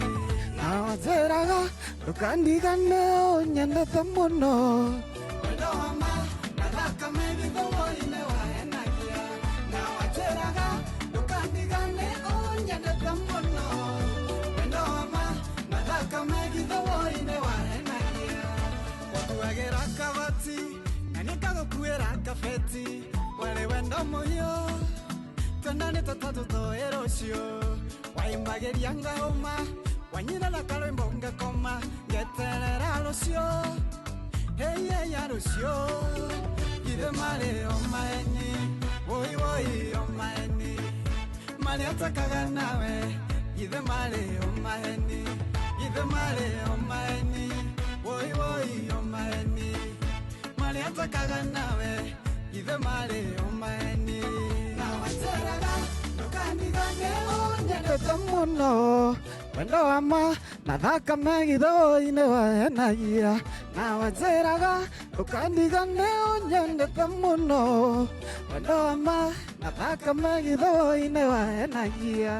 Na wanjĩraga ndũkandigane ũnyendete mũno. Wendo wa ma na thakame gĩthũngũri-inĩ wahenagia. Na wanjĩraga ndũkandigane ũnyendete mũno. Wendo wa ma na thakame gĩthũngũri-inĩ wahenagia. Wakuagĩra kabati na niĩ ngagũkuĩra kabeti, warĩ wendo mũhiũ twendane tũtatũ tũĩ rũciũ, waimbagĩria ngahũma, wanyinĩra karwĩmbo ngakoma, ngeterera rũciũ, hey hey ya rũciũ, ithe marĩ o maeni, woi woi o maeni, marĩa twekaga nawe, ithe marĩ o maeni, ithe marĩ o maeni, woi woi o maeni, marĩa twekaga nawe, ithe marĩ o maeni. Na wanjĩraga ndũkandigane ũnyendete mũno, wendo wa ma na thakame gĩthũi-inĩ wahenagia. Na wanjĩraga ndũkandigane ũnyendete mũno, wendo wa ma na thakame gĩthũi-inĩ wahenagia.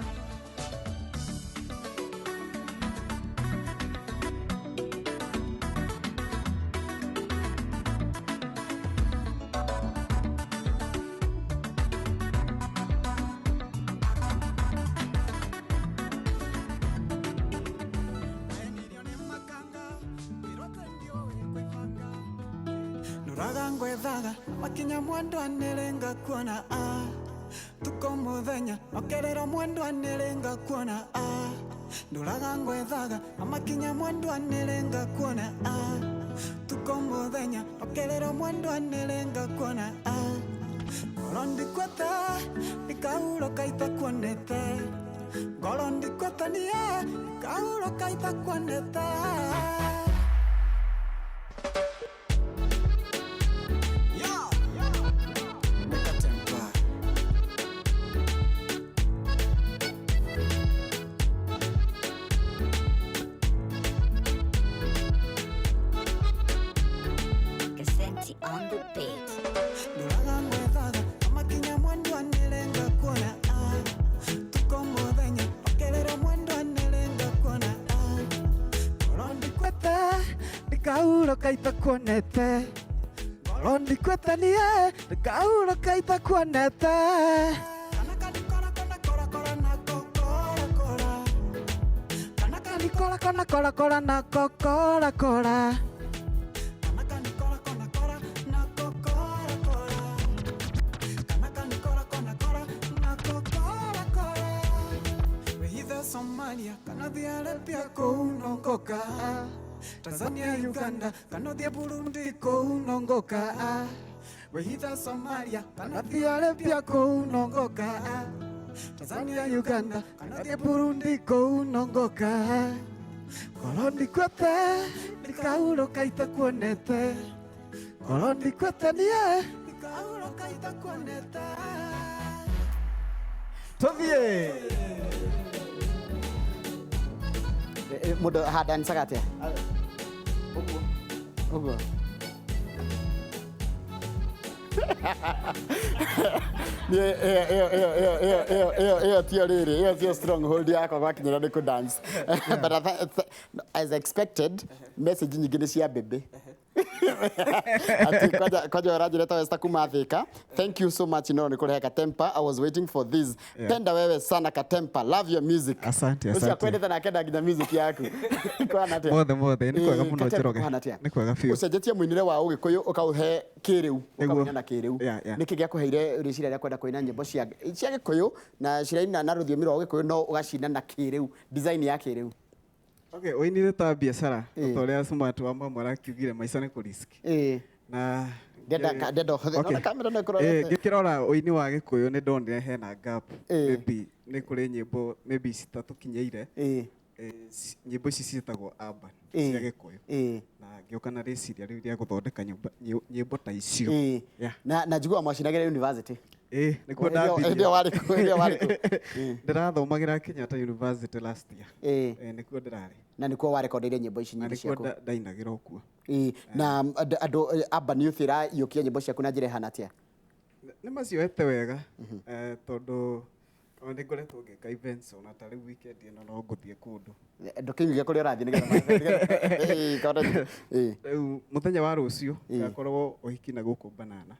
Nduraga ngwethaga makinya mwendwa nĩrĩ ngakuona a tuko mũthenya okerera mwendwa nĩrĩ ngakuona a nduraga ngwethaga amakinya mwendwa nĩrĩ ngakuona a tuko mũthenya okerera mwendwa nĩrĩ ngakuona a ngoro ndikwete ndikahuroka itakuonete ngoro ndikwete niĩ ndikahuroka itakuonete. Yo! Nikatempa. Cassette on the beat. Nduraga ngwethaga amakinya mwendwa nĩrĩ ngakuona a tuko mũthenya okerera mwendwa nĩrĩ ngakuona a ngoro ndikwete ndikahuroka itakuonete ngoro ndikwete niĩ ndikahuroka itakuonete. Kana kanikora kona kora kora nako kora kora. Kana kanikora kona kora kora nako kora kora. Kana kanikora kona kora nako kora kora. Kana kanikora kona kora nako kora kora. Wehithe Somalia kana thiĩ Arabia kũu no ngoka. Tanzania, Uganda kana thiĩ Burundi kũu no ngoka. Wehithe Somalia kana thiĩ Arabia kũu no ngoka. Tanzania, Uganda kana thiĩ Burundi kũu no ngoka. Ngoro ndikwete ndikahuroka itakuonete ngoro ndikwete niĩ ndikahuroka itakuonete. Tuthiĩ. Mũndũ ahandancaga atĩa? Ũguo. Ũguo. Niĩ ĩyo ĩyo ĩyo ĩyo ĩyo ĩyo ĩyo ĩyo tiyo rĩrĩ ĩyo tiyo stronghold yakwa gwakinyĩra nĩ kũ dance, but as expected, message nyingĩ nĩ cia mbembe ati kwanja ũranjĩra ta Westa kuma Thika, "Thank you so much, no nĩ kũrehe Katempa. I was waiting for this." Penda wewe sana, Katempa, love your music. Asante, Ũcio asante. akwendete na akenda nginya music yaku. Kwana atĩa? Mothe mothe, nĩ kwega Ĩĩ, mũno. Katempa, Njoroge. kũhana atĩa? Nĩ kwega biũ. Ũcenjetie mũinĩre wa ũgĩkũyũ ũkaũhe kĩrĩu, ũkawĩina na kĩrĩu. Nĩkĩ gĩakũheire rĩciria rĩa kwenda kũina nyĩmbo cia gĩkũyũ na ciraina na rũthiomi rwa ũgĩkũyũ no ũgacina na kĩrĩu, design ya kĩrĩu? Okay, ũinire ta biacara ta ũrĩa Smart wa mama arakiugire maica nĩ kũ-risk. Na Ndenda ũhũthĩre. Okay. Ona kamera no ĩkũrorete. Ngĩkĩrora ũini wa gĩkũyũ nĩ ndonire hena gap. Maybe nĩ kũrĩ nyĩmbo maybe citatũkinyĩire. Nyĩmbo ici ciĩtagwo urban cia gĩkũyũ. Na ngĩũka na rĩciria rĩu rĩa gũthondeka nyĩmbo ta icio. Yeah. Na njiguaga mwacinagĩra university. Ĩĩ, nĩkuo Hĩndĩ ĩyo- ndambirie. hĩndĩ ĩyo warĩ kũ? Hĩndĩ ĩyo warĩ kũ? Ndĩrathomagĩra Kenyatta University last year. Ĩĩ, nĩkuo ndĩrarĩ. Na nĩkuo warekondeire nyĩmbo ici Na nyingĩ nĩkuo ciaku? Ndainagĩra o kuo. Ĩĩ. Na andũ urban youth ĩraiyũkia nyĩmbo ciaku na njĩra ĩhana atĩa? Nĩ macioete wega, tondũ ona nĩ ngoretwo ngĩka events, ona ta rĩu weekend ĩno no ngũthiĩ kũndũ. Ndũkiuge kũrĩa ũrathiĩ nĩgetha ĩĩ. Rĩu mũthenya wa rũciũ ngakorwo ũhiki na gũkũ Banana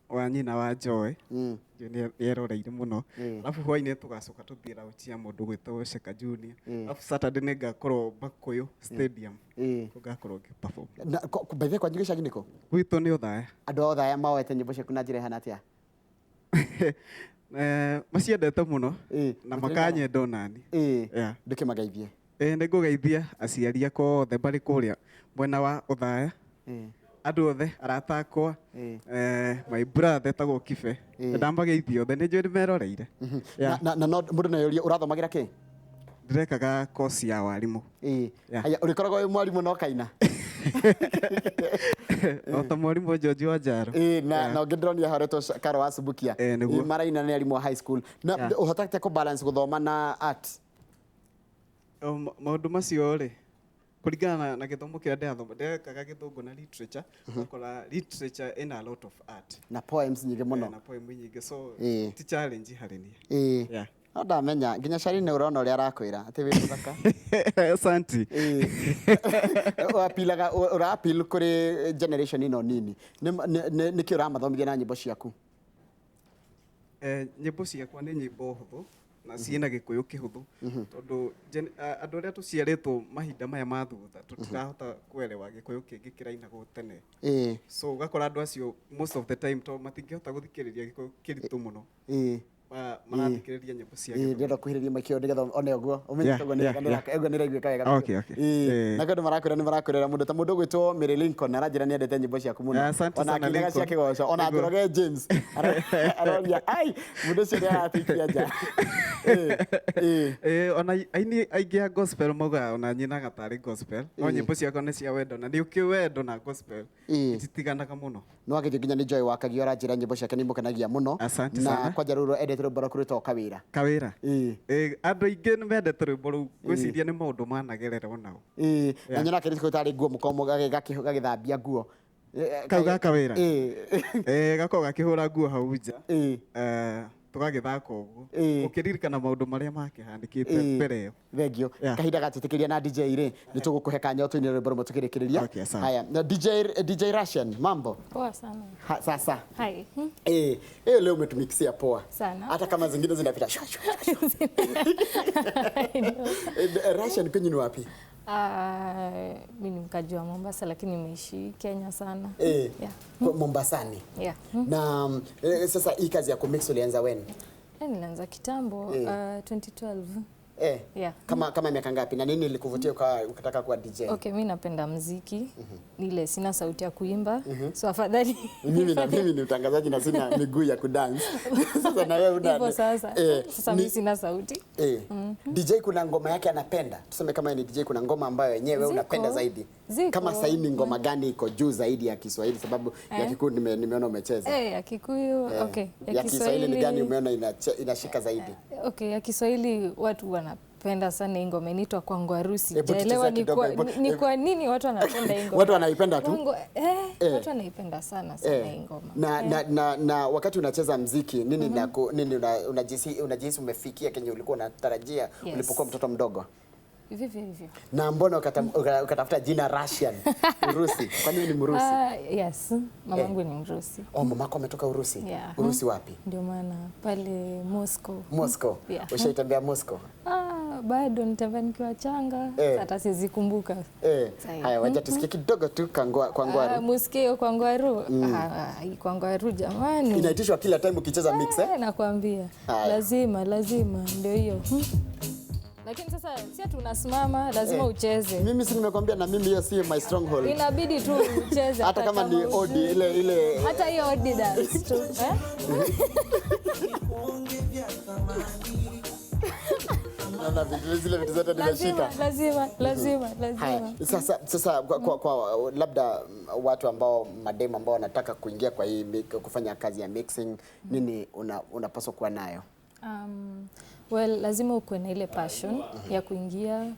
wa nyina wa Joy. Joy nĩ eroreire mũno. Alafu hwainĩ tũgacoka tũthiĩ launch ya mũndũ gwĩtwo Sheka Junior. Alafu Saturday nĩ ngakorwo Bakũyũ Stadium. Kũu ngakorwo ngĩ perform. Na by the way, kwanyu gĩcagi nĩkũ? Gwitũ nĩ Othaya. Andũ a Othaya maoete nyĩmbo ciaku na njĩra ĩhana atĩa? Maciendete mũno na makanyenda onani. Yeah. Ndũkĩmageithie. Nĩ ngũgeithia aciari akwa othe marĩ kũrĩa mwena wa Othaya. Andũ othe arata akwa, my brother etagwo Kibe. Ndamageithia othe, nĩ njũĩ nĩ meroreire. Yeah. Na no mũndũ no eyũrie, ũrathomagĩra kĩ? Ndĩrekaga course ya warimũ. Yeah. Haya, ũrĩkoragwo wĩ mwarimũ na ũkaina? O ta mwarimũ George wa Njaro. Ĩĩ, na ũngĩ ndĩronire haretwo Karo wa Subukia. Nĩguo. Ĩĩ, maraina nĩ arimũ a high school. Na ũhotete kũ balance gũthoma na art? Maũndũ macio rĩ, kũringana na gĩthomo kĩrĩa ndĩrathoma, ndĩrekaga gĩthũngũ na literature, ũgakora literature ĩna a lot of art. Na poems nyingĩ mũno. Na poem nyingĩ, so ti challenge harĩ niĩ. Yeah. No ndamenya nginya Sharine ũrona ũrĩa arakwĩra atĩ wĩ mũthaka. Asante. Ũapilaga, ũra appeal kũrĩ generation ĩno nini. Nĩkĩ ũramathomithia na nyĩmbo ciaku? Nyĩmbo ciakwa nĩ nyĩmbo hũthũ. na ciĩna Gĩkũyũ kĩhũthũ, tondũ andũ arĩa tũciarĩtwo mahinda maya ma thutha tũtirahota kuelewa Gĩkũyũ kĩngĩ kĩrainagwo tene. So ũgakora andũ acio most of the time to matingĩhota gũthikĩrĩria Gĩkũyũ kĩritũ mũno. Marathikĩrĩria nyĩmbo cia Gĩthũngũ. Ndĩrenda kuhĩrĩria maikio nĩgetha one ũguo ũmenye ũguo ũguo nĩ ĩraiguĩka wega. Okay. Na kwĩ andũ marakwĩra nĩ marakwĩrera mũndũ ta mũndũ ũgwĩtwo Mary Lincoln aranjĩra nĩ endete nyĩmbo ciaku mũno. Asante Ona sana, akĩinaga cia Lincoln. kĩgoco ona Nĩguo. Njoroge James aroria ai mũndũ ũcio nĩ aratũikia nja. Ona aini aingĩ a gospel maugaga ona nyinaga tarĩ gospel, no nyĩmbo ciakwa nĩ cia wendo, na nĩ ũkĩ wendo na gospel ititiganaga mũno. No akĩnjũ nginya nĩ Joy Wakagia aranjĩra nyĩmbo ciake nĩ imũkenagia mũno. Asante na sana. Kwanja rũrũ endete rwĩmbo rwaku rwĩtagwo Kawĩra. Kawĩra. Andũ aingĩ nĩ mendete rwĩmbo rũu, ngwĩciria nĩ maũndũ managerera onao. Na nyona kĩrĩ tarĩ nguo mũkorwo gagĩthambia nguo. Kau ga Kawĩra? Gakoragwo gakĩhũra nguo hau nja. Tũgagĩthaka ũguo. Ũkĩririkana maũndũ marĩa makĩhanĩkĩte mbere ĩyo. Thengio. Kahinda gatwĩtĩkĩria na DJ rĩ, nĩ tũgũkũhe kanya ũtũinĩre rwĩmbo rũmwe tũkĩrĩkĩrĩria. Okay, asante. Haya, na DJ Russian, mambo? Poa sana. Sasa. Hi. Leo umetumikisia poa. Sana. Hata kama zingine zinapita. Shwa, shwa, shwa. Russian kwenyu ni wapi? Mimi ni mkaji wa Mombasa lakini nimeishi Kenya sana. Kwa Mombasani. Na sasa hii kazi ya kumix ulianza when? Nilianza kitambo, 2012. Kama miaka ngapi na nini ilikuvutia ukataka kuwa DJ? Okay, mimi napenda muziki. Nile sina sauti ya kuimba. So afadhali mimi ni mtangazaji na sina miguu ya kudance. Sasa na wewe una Hivyo sasa. Sasa mimi sina sauti. DJ kuna ngoma yake anapenda. Tuseme kama ni DJ kuna ngoma ambayo yenyewe wewe unapenda zaidi. Ziko. Kama sasa ni ngoma gani iko juu zaidi ya Kiswahili sababu ya Kikuyu nimeona umecheza. Ya Kikuyu, okay. Ya Kiswahili ni gani umeona inashika zaidi? Okay, ya Kiswahili watu wanapenda sana hii ngoma inaitwa Kwangu Harusi. Sijaelewa ni kwa nini watu wanapenda hii ngoma. Watu wanaipenda tu. Watu wanaipenda sana sana hii ngoma. Na wakati unacheza muziki nini nini unajihisi umefikia kenye ulikuwa unatarajia ulipokuwa mtoto mdogo? Hivyo. Na mbona ukatafuta jina Russian? Urusi. Kwa nini ni Mrusi? Yes, mamangu ni Mrusi. Oh, mamako ametoka Urusi? Urusi wapi? Ndio maana pale Moscow. Moscow. Ushaitembea Moscow? Bado nitembea nikiwa changa, hata sizikumbuka. Haya, wacha tusikie kidogo tu kwa Ngwaru. Musikie kwa Ngwaru. Kwa Ngwaru jamani. Inaitishwa kila time ukicheza mix eh? Nakwambia. Lazima ndio hiyo. Lakini sasa si tunasimama lazima ucheze. Mimi si nimekwambia na mimi hiyo si my stronghold. Inabidi tu ucheze hata kama ni odi ile hata hiyo odi dance tu. Na vitu zile vitu zote nimeshika. Lazima. Haya, sasa kwa labda watu ambao madem ambao wanataka kuingia kwa hii kufanya kazi ya mixing, nini unapaswa kuwa nayo? Well, lazima ukuwe na ile passion ya kuingia.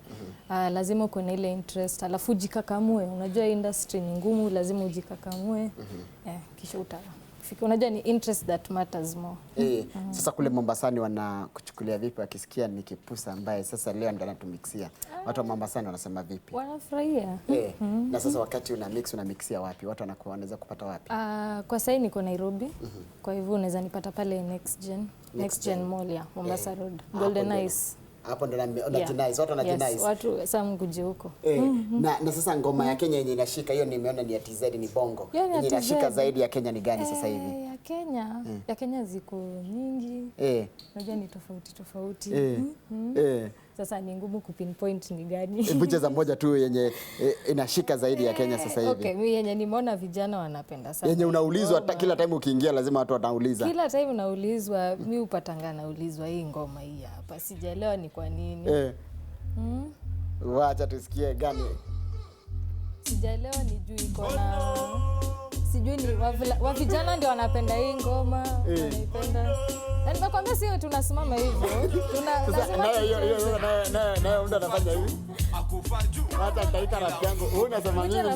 Lazima ukuwe na ile interest, alafu jikakamue. Unajua industry ni ngumu, lazima ujikakamue. Kisha utafika. Unajua ni interest that matters more. Sasa kule Mombasani wanakuchukulia vipi wakisikia ni Kipusa ambaye sasa leo ndo anatumixia? Watu wa Mombasani wanasema vipi? Wanafurahia. Na sasa wakati una mix unamixia wapi? Watu wanakuwa wanaweza kupata wapi? Kwa sasa niko Nairobi. Kwa hivyo unaweza nipata pale Next Gen. Next Gen Mall ya Mombasa Road. Golden Ice. Hapo ndo na watu wanajinice. Watu sasa mkuje huko. Na sasa ngoma ya Kenya yenye inashika hiyo nimeona ni ya TZ ni Bongo. Yenye inashika zaidi ya Kenya ni gani sasa hivi? Ya Kenya. Ya Kenya ziko nyingi. Unajua ni tofauti tofauti. Sasa ni ngumu kupinpoint ni gani. Hebu cheza moja tu yenye inashika zaidi ya Kenya sasa hivi. Okay, mimi yenye nimeona vijana wanapenda sana. Yenye unaulizwa kila time ukiingia lazima watu watauliza. Kila time unaulizwa, mimi upatanga naulizwa hii ngoma hii hapa. Sijaelewa ni kwa nini. Wacha tusikie gani. Sijaelewa ni juu iko na sijui ni vijana ndio wanapenda hii ngoma, wanaipenda. Na nimekwambia sio tunasimama hivyo. Tuna lazima hiyo nayo mtu anafanya hivi. Hata nitaita rafiki yangu. Wewe unasema nini?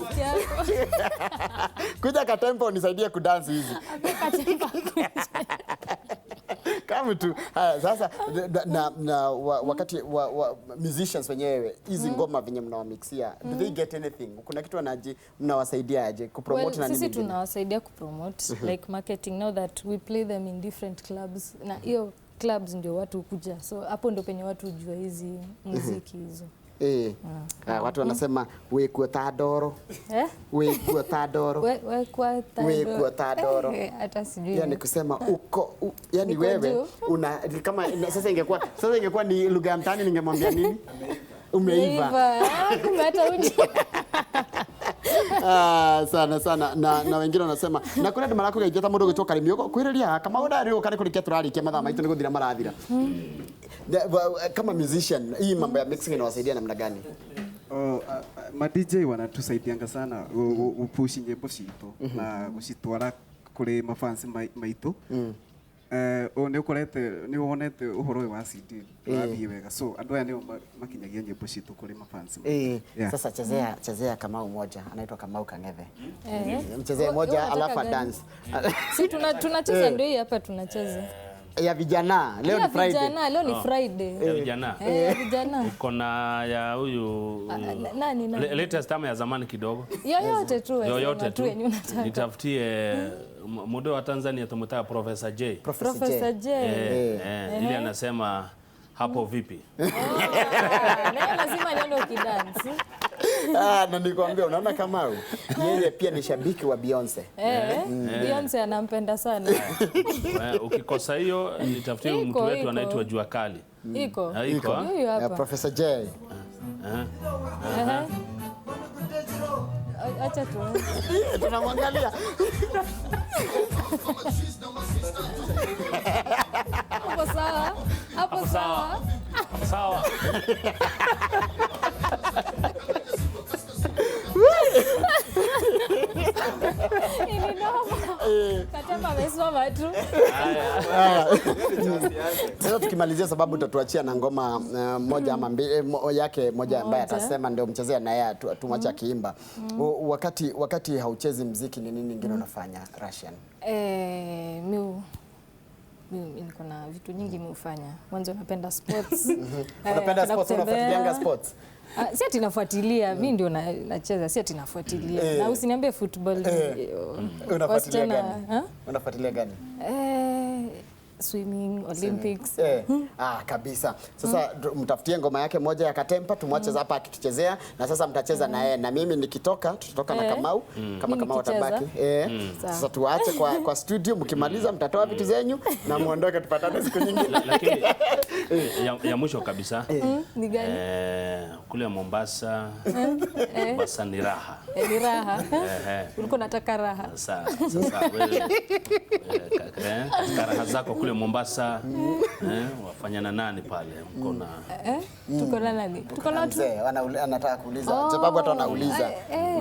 Kuja ka tempo unisaidie kudance hizi. Kama tu. Haya sasa na wakati musicians wenyewe hizi ngoma venye mnawamixia, do they get anything? Kuna kitu mnawasaidia aje kupromote na nini? Sisi tunawasaidia kupromote like marketing now that we play them in different clubs. Na hiyo Clubs ndio watu kuja, so hapo ndio penye watu hujua hizi muziki hizo. Ah, watu wanasema wĩkuo ta ndoro. Eh? Wĩkuo ta ndoro. Wekwa ta Wekwa ta ndoro. Hata sijui. Yani kusema uko yani Niko wewe juu. una kama sasa ingekuwa ni lugha ya mtaani ningemwambia nini? Umeiva. Umeiva. Ah, kumbe hata hujui. Ah, sana sana na wengine wanasema na kuri andu marakugeithia ta mundu gwitwo Karimi kwiriria kama ndari uka ni kurikia turarikia mathaa maitu ni guthira marathira. Kama musician, hii mambo ya mixing inawasaidia namna gani? Oh, ma DJ wanatusaidianga sana gupush nyimbo citũ na gucitwara kuri mafans maitũ. Ũyũ nĩ ũkorete nĩ wonete ũhoro ũyũ wa CD ũrathiĩ wega, so andũ aya nĩo makinyagia nyĩmbo citũ kũrĩ mafans maitũ. Yeah. Sasa chezea Kamau moja, anaitwa Kamau Kang'ethe. Mchezee Wewe moja unataka alafu gani? dance. Si tunacheza ndio hii hapa tunacheza. Ya vijana, leo Ya ni Friday. Vijana, leo ni Friday. Ya vijana. Ya vijana. Uko na ya huyu Nani nani? Latest ama ya zamani kidogo? Yoyote tu wewe Yoyote sema tu. yenye unataka. Nitafutie mudo wa Tanzania tumutaka Professor J. Professor J. Ile anasema hapo vipi? Leo lazima nione ukidance. Na nikwambia unaona Kamau, yeye pia ni shabiki wa Beyonce. Beyonce anampenda sana. Ukikosa hiyo nitafutie mtu wetu anaitwa Jua Kali. Iko. Iko. Huyu hapa. Professor J. Acha tu. Tunamwangalia. Hapo sawa. Hapo sawa. Sawa. Katamba amesimama tu. Sasa tukimalizia, sababu tutatuachia na ngoma moja ama mbili yake moja ambaye atasema ndio mchezea na yeye tumwache akiimba. Wakati hauchezi mziki ni nini nyingine unafanya Russian? Mimi niko na vitu nyingi mimi hufanya. Mwanzo napenda sports. Unapenda sports, unafuatilianga sports? Si ati nafuatilia, mimi ndio nacheza, si ati nafuatilia. Na usiniambie football. Unafuatilia gani? Unafuatilia gani? Swimming, Olympics. Kabisa. Sasa mtafutie ngoma yake moja ya Katempa, tumwache hapa akituchezea, na sasa mtacheza na yeye, na mimi nikitoka tutatoka na Kamau, kama Kamau atabaki. Sasa tuache kwa studio, mkimaliza mtatoa vitu zenyu na muondoke, tupatane siku nyingine. Lakini ya mwisho kabisa. Ni gani? Kule Mombasa. Mombasa ni raha. Ni raha. Ulikuwa unataka raha. Sasa wewe katika raha zako kule Mombasa, wafanya na nani pale? Mko na tuko na nani? Tuko na watu. Mzee anataka kuuliza. Sababu hata wanauliza.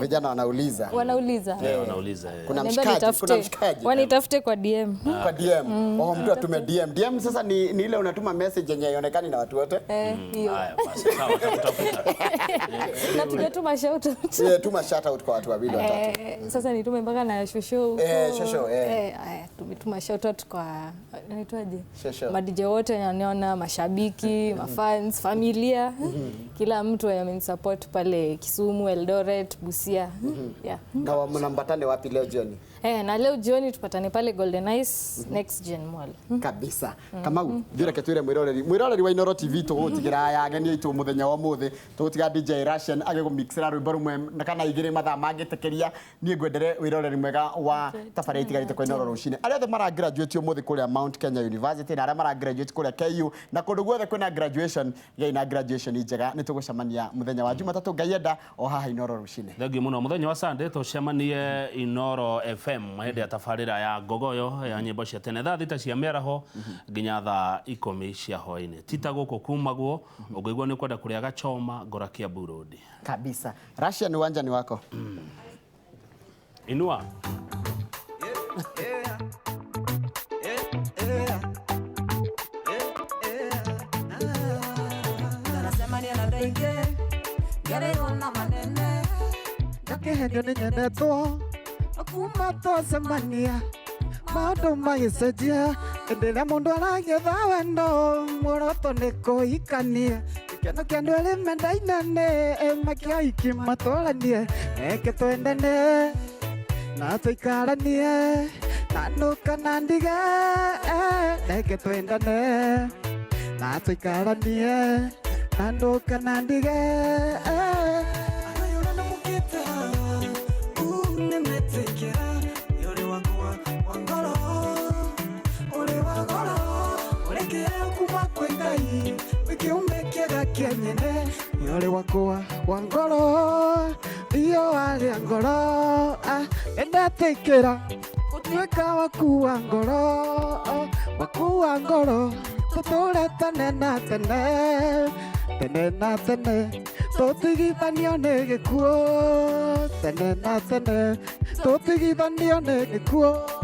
Vijana wanauliza. Wanauliza. Wanauliza. Kuna mshikaji. Wanitafute kwa DM. Kwa DM. Oh, mtu atume DM. DM sasa ni ile unatuma message yenye haionekani na watu wote. Hiyo. Haya basi sawa, tutakutafuta. Na tujatuma shout out. Tuma shout out kwa watu wawili watatu. Sasa nitume mpaka na shosho. Shosho. Haya, tumetuma shout out kwa naitwaje? Ma DJ wote wanaona, mashabiki, mafans, familia, kila mtu amenisupport pale Kisumu, Eldoret, Busia. Yeah. Na mnambatane wapi leo jioni? Na leo jioni tupatane pale Golden Ice Next Gen Mall. Kabisa. Kamau, thira ketwire mwiroreri wa Inooro TV tugutigira ya ageni aitu muthenya wa muthi tugutiga DJ Russian agigumixira rwimbo rumwe na kana igiri mathaa mangitikiria. Nie ngwendere wiroreri mwega wa tabarĩra itigarĩte kwa Inooro rucini. Aria othe mara graduate umuthi kuria Mount Kenya University na aria mara graduate kuria KU na kundu guothe kwina graduation, gĩai na graduation njega. Nĩ tũgũcemania mũthenya wa Jumatatũ Ngai enda o haha Inooro rucini. Thengiũ mũno. Mũthenya wa Sunday tũcemanie Inooro FM hĩndĩ ya tabarĩra ya Ngogoyo ya nyĩmbo cia tene thaa 6 cia mĩaraho nginya thaa 10 cia hwaĩ-inĩ. Tita gũkũ kumagwo, ũngĩigua nĩ ũkwenda kũrĩa gachoma ngora Kiambu Road. Kabisa. Russia ni uwanja ni wako. Inua. Ngakihenio nĩ nyendetwo kuma twacemania maũndũ magĩcenjia hĩndĩ ĩrĩa mũndũ aragetha wendo muoroto nĩ kũhikania gĩkeno kĩa andũ erĩ mendaine nĩ makiaiki matũranie reke twendane na tũikaranie Na ndũkana ndige, reke twendane na tũikaranie, na ndũkana ndige. Ũrĩ wakwa wa ngoro, iyo warĩa ngoro, nĩndetĩkĩra gũtuĩka waku wa ngoro, waku wa ngoro, tũtũre tene na tene, tene na tene, tũtigithanio nĩ gĩkuũ, tene na tene, tũtigithanio nĩ gĩkuũ.